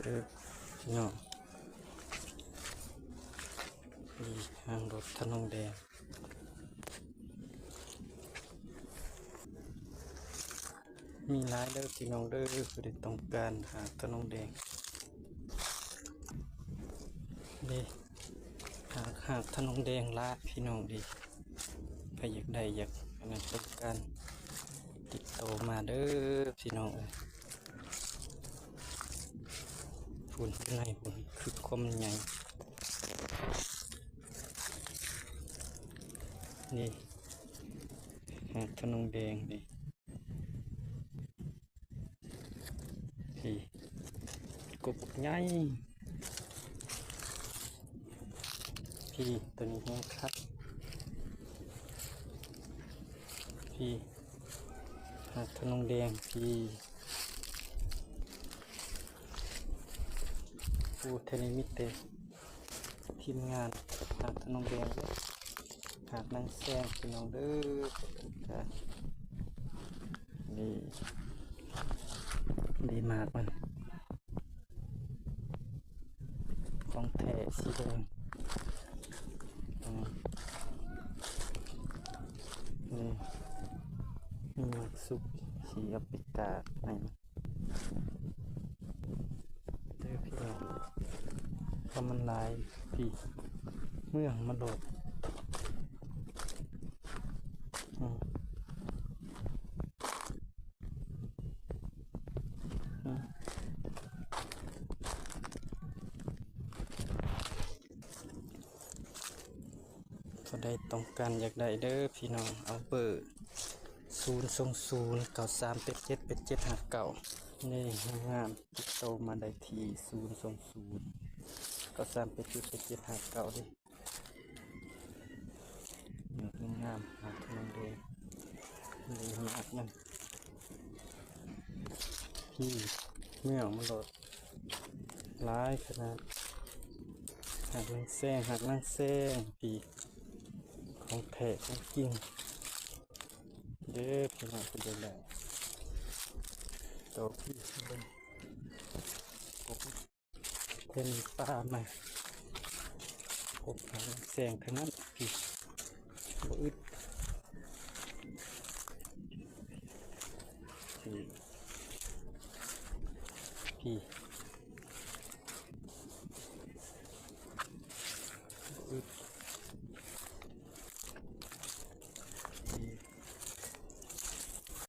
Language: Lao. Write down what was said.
ເດີພີ່ນ້ອງ. ນີ້ຫາງລົດທະນອງແດງ ມີຫຼາຍເດີພີ່ນ້ອງເດີ ຜູ້ໃດຕ້ອງການຫາງທະນອງແດງ ນີ້ ຫາກ ຫາກທະນອງແດງຫຼາຍພີ່ນ້ອງເອີຍ. ໃຜຢາກໄດ້ ຢາກອັນນັ້ນ ຕ້ອງການ ຕິດຕໍ່ມາເດີພີ່ນ້ອງເອີຍ. ພຸ້ນ ໃນພຸ້ນ ຄືຄວາມໃຫຍ່ ນີ້ ຫາກທະນອງແດງນີ້. ພີ້ ກົກໃຫຍ່ ພີ້ ໂຕນີ້ແຮງຄັກ ພີ້ ຫາກທະນອງແດງ ພີ້ ໂອ້ ແຖວນີ້ມີແຕ່ ທີມງານຫາກທະນອງແດງເດີ ຫາກນາງແຊງພີ່ນ້ອງເດີ. ນີ້ ນີ້ໝາກມັນ ຂອງແທ້ສີແດງ ອືມ ນີ້ ນີ້ໝາກສຸກສີອາຟຣິກາໃນ ເດີພີ່ນ້ອງ ເພາະມັນຫຼາຍພີ້ ເມືອງມັນໂລດ ອືມ ອືມ. ຜູ້ໃດຕ້ອງການຢາກໄດ້ເດີພີ່ນ້ອງ ເອົາເບີ ສູນສອງສູນ ເກົ້າສາມແປດເຈັດ ແປດເຈັດຫ້າເກົ້າ ນີ້ງາມໆ ຕິດຕໍ່ມາໄດ້ທີ່ ສູນສອງສູນ ເກົ້າສາມແປດເຈັດ ແປດເຈັດຫ້າເກົ້າ ເດີ. ຍອດງາມໆ ຫາກທະນອງແດງ ນີ້ໝາກມັນ ພີ້ ເມືອງມັນໂລດ ຫຼາຍຂະໜາດ ຫາກນາງແຊງ ຫາກນາງແຊງ ພີ້ ຂອງແທ້ຂອງຈິງເດີພີ່ນ້ອງ ເປັນຈັ່ງໃດ ຕໍ່ພີ້ເບິ່ງ ເຫັນປາມາ ກົບຫາແສງຂະໜາດ ພີ້ ບໍ່ອຶດ ພີ້ ພີ້